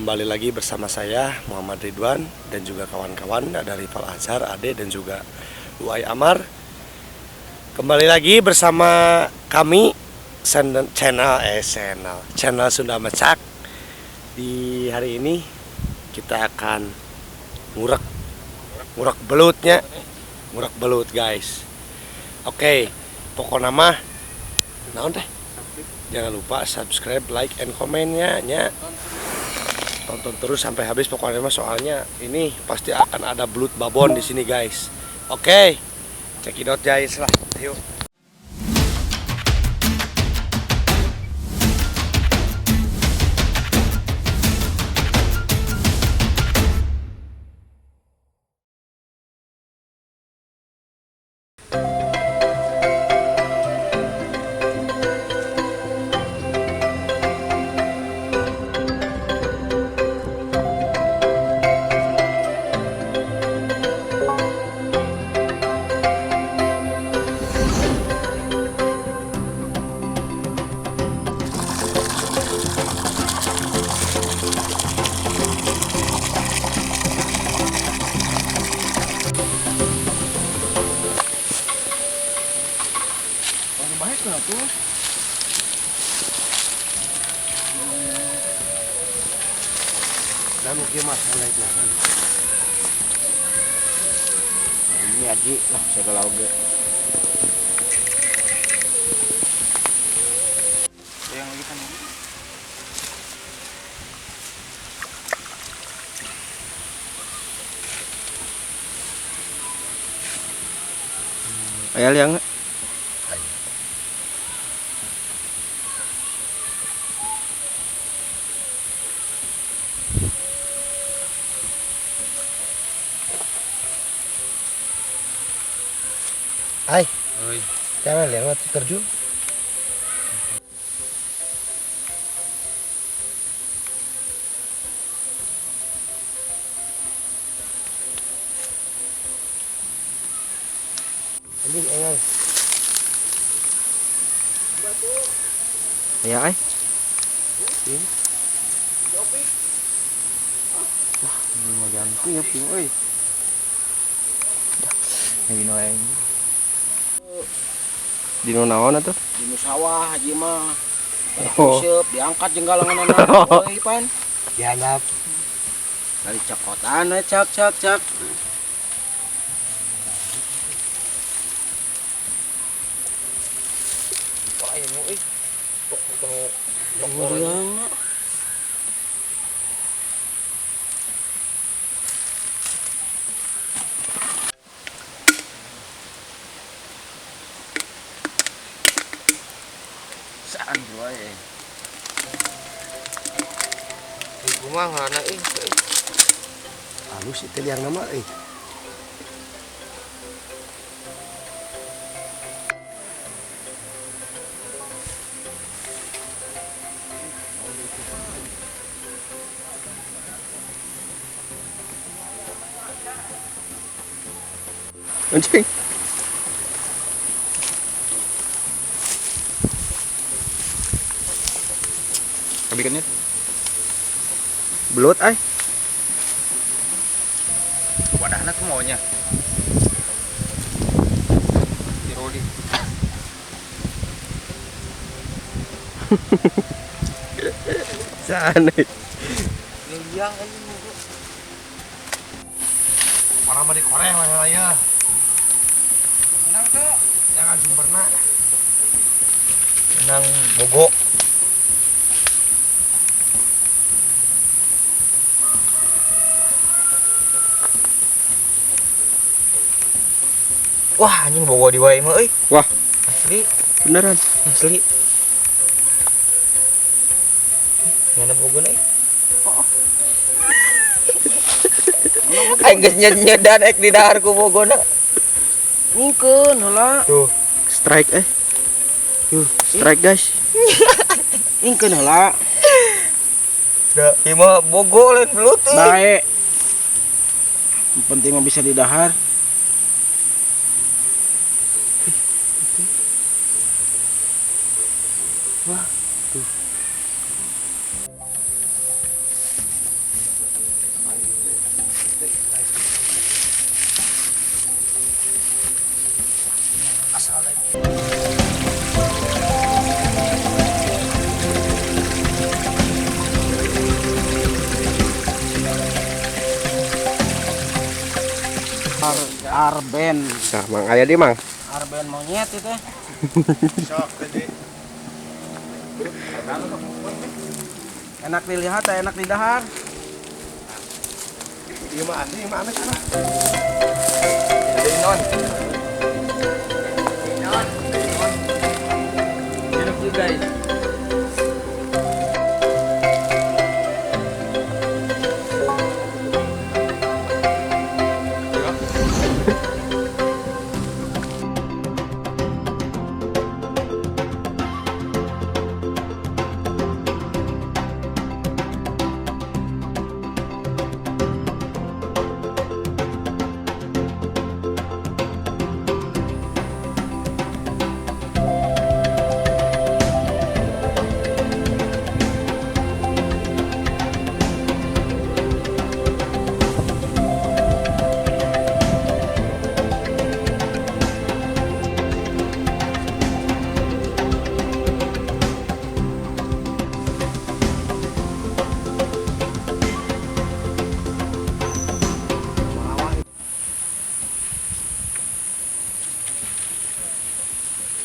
Kembali lagi bersama saya Muhammad Ridwan dan juga kawan-kawan, ada Rival Azhar, Ade dan juga Luai Amar. Kembali lagi bersama kami channel channel eh channel channel Sunda Mecak. Di hari ini kita akan ngurek ngurek belutnya, ngurek belut, guys. Oke, pokoknya mah naon teh? Jangan lupa subscribe, like, and komennya nya. Tonton terus sampai habis pokoknya mah, soalnya ini pasti akan ada belut babon di sini, guys. Oke, check it out, guys, lah. Yuk. Tuh. Dan mungkin masalah itu kan. Ini aji lah segala oge. Yang lagi kan. Aya liang. Hai, Oi. Jangan lewat terjun. Anjing engang. Aya ai. Ini. Wah, ini mah jangkrik ya, euy. Ini dino aing. Dino naon atuh? Dino sawah haji mah. Oh. Seup diangkat jenggalanganna euy pan. Dianggap Dari cokotan we cak cak cak. Wah, ini euy. Tok ketemu Liangna. Saan wae. Ieu mah ngaranna euy. Halus itu liang nama eh. Anjing. Kabikannya. Belut ai. Wadahna tuh maunya. Tiroli. Saan euy? Ini liang anjing. Orang mah di Korea mah ya. Menang tuh. Jangan sumberna. Menang bogo. Wah, anjing bogo di wae mah euy. Wah. Asli, Beneran. Asli. Mana bogona euy? Oh. Aing geus nyedan ek di dahar ku bogona. Ningkeun heula. Tuh. Strike eh. Tuh, strike, guys. Ningkeun heula. Da, ieu mah bogo lain belut euy. Bae. Yang penting mah bisa didahar. Wah, tuh. Asal lagi. Arben. Nah, Mang aya di Mang. Arben monyet itu. Sok tadi. Enak dilihat, enak didahar. Ieu mah asli, ieu mah ames mah. Jadi non. Non. Hidup juga guys.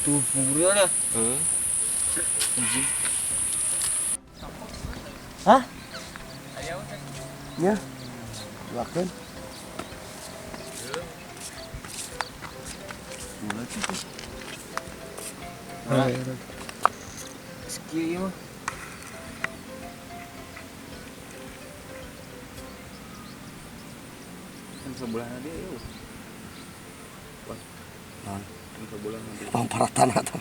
Tuh, ngubrulnya. Heeh. Anjing. Hah? Ya. Lakukan. Nah. Sekieu ieu mah. Kan sebelah dia ieu. Wah. Naon? Sebulan nanti. Pamparatan atau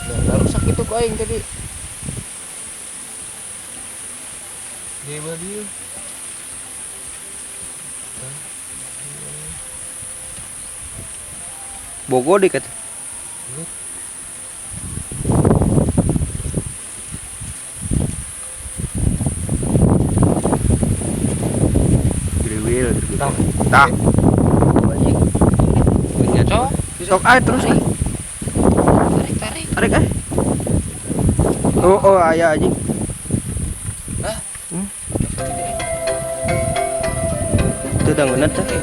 nah, rusak itu ku aing tadi. Dia dia. Bogo deket. Tah. Anjing. Sok, sok ae terus ih. Tarik, tarik. Tarik ae. Oh, oh aya anjing. Hah? Teu dangeunat teh.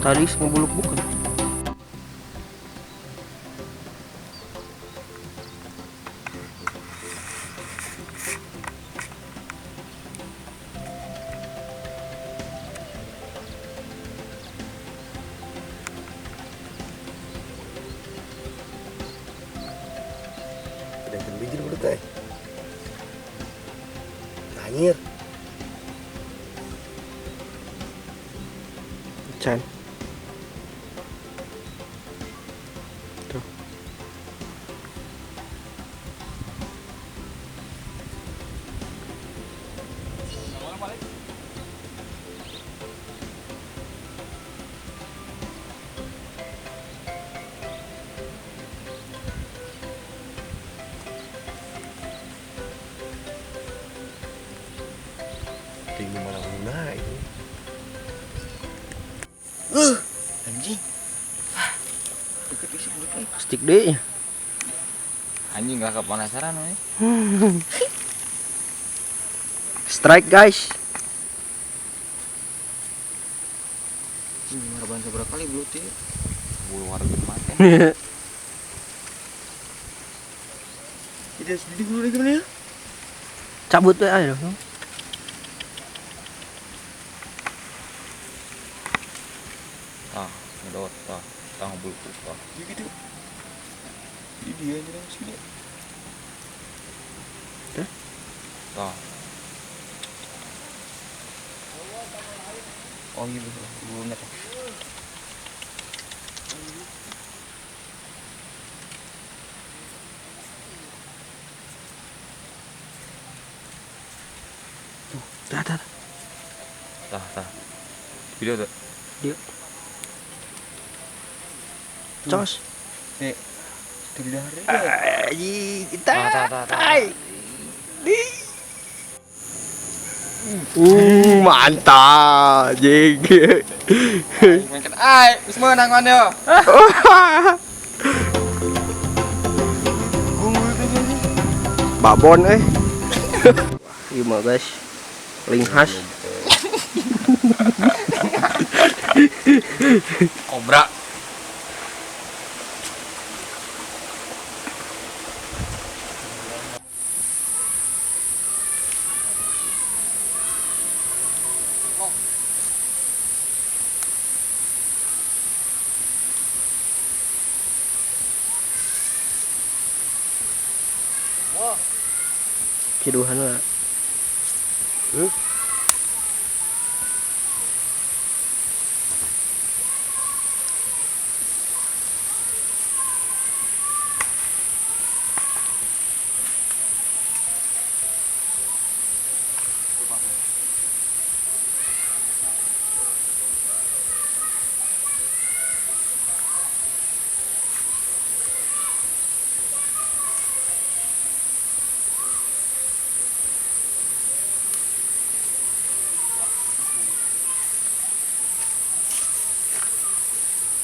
Tadi ngebuluk bukan. Udah biji dulu teh. Anjir. Can. Tuh. Tinggi malah guna ini. Anjing. Deket isi mulut nih. Stick deh. Anjing gak kepanasaran we. Strike guys. Anjing maraban seberapa kali belut ya. Bulu warga mati. Tidak sedih bulu lagi ya. Cabut we ayo. Tah, ngedot, tah, tah bulu tah. Gitu. Ini dia aja sini. Tah. Tah. Oh iya, bulunya tah. Tah tah. Tah tah. Video tuh. Dia. Cos. Tidak. Aji, kita. Tah tah. Mantap, jing. Ai, wis menang mana? Babon eh. Wah, iya mah guys. Linghas. Kobra. Kiduhan lah.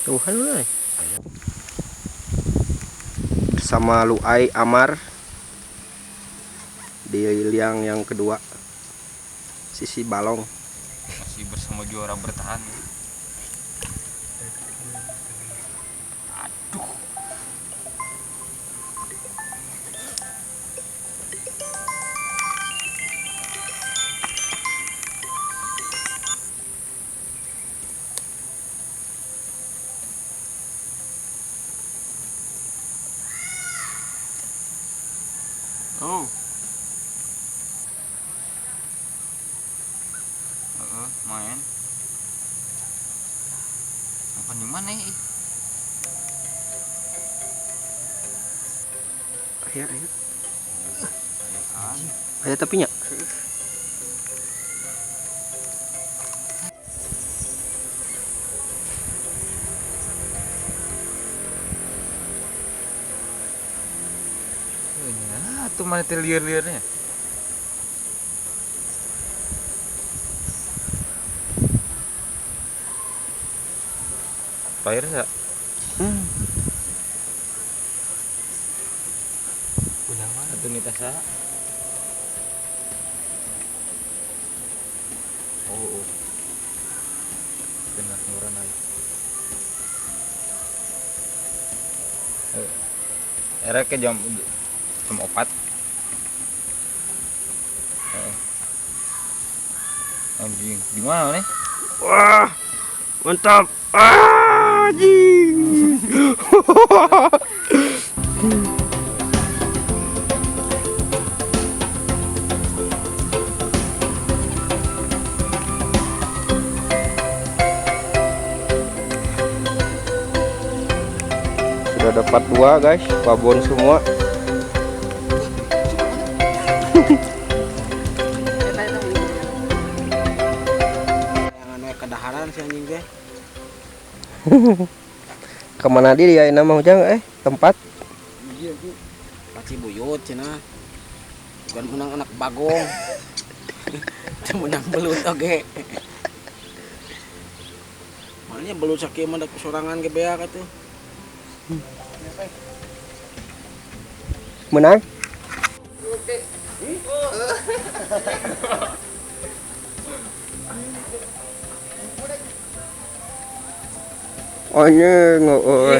Tuhan lah. Sama Luai Amar di liang yang kedua, sisi balong. Masih bersama juara bertahan. Aduh. Oh. Main. Apa di mana nih? Ayo, ayo. Ayo tapi nya. Tuh mana liar-liarnya? Air enggak? Punya mana tuh nih tasa? Oh. Benar murah naik. Era ke jam 4. Anjing, di mana nih? Wah, mantap. Anjing. Sudah dapat 2 guys, babon semua. Kadaharan si anjing teh. Kemana dia ya nama ujang tempat? Iya tuh. Paci buyut cenah. Bukan menang anak bagong. Teu menang belut oge. Makanya belut sakieu mah da sorangan ge beak atuh. Menang? Anjing, oh.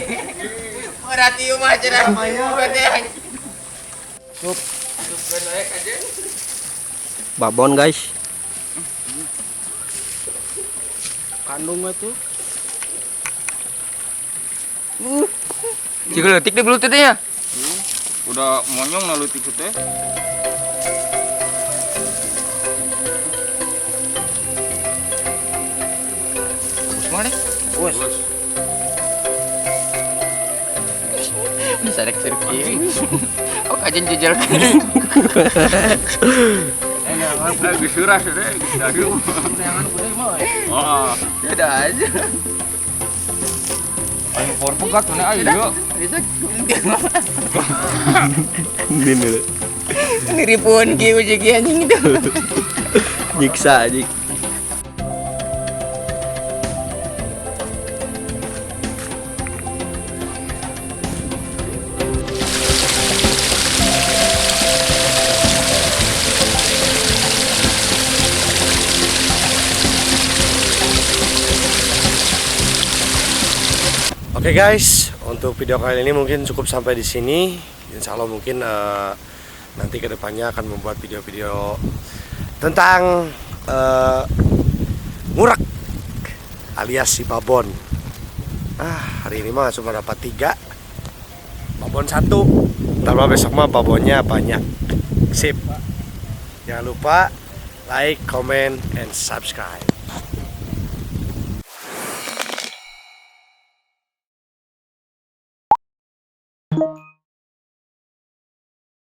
Berarti mah cenah. Cup. Babon guys. Kandung itu. Jika leutik deh belut teh ya. Udah monyong na leutik teh. Bus mah deh. Bus. Bisa rek sirki. Oh, kajian jejel. Geus heuras deh, geus dagu. Neangan gede mah. Oh, Udah aja. ayo por pegat mana ayo. Bisa. Ini dulu. Niripun kieu jeung anjing itu. Nyiksa anjing. Oke guys, untuk video kali ini mungkin cukup sampai di sini. Insya Allah mungkin nanti kedepannya akan membuat video-video tentang ngurek alias si babon. Ah, hari ini mah cuma dapat 3, babon 1. Ntar mah besok mah babonnya banyak. Sip. Jangan lupa like, comment, and subscribe.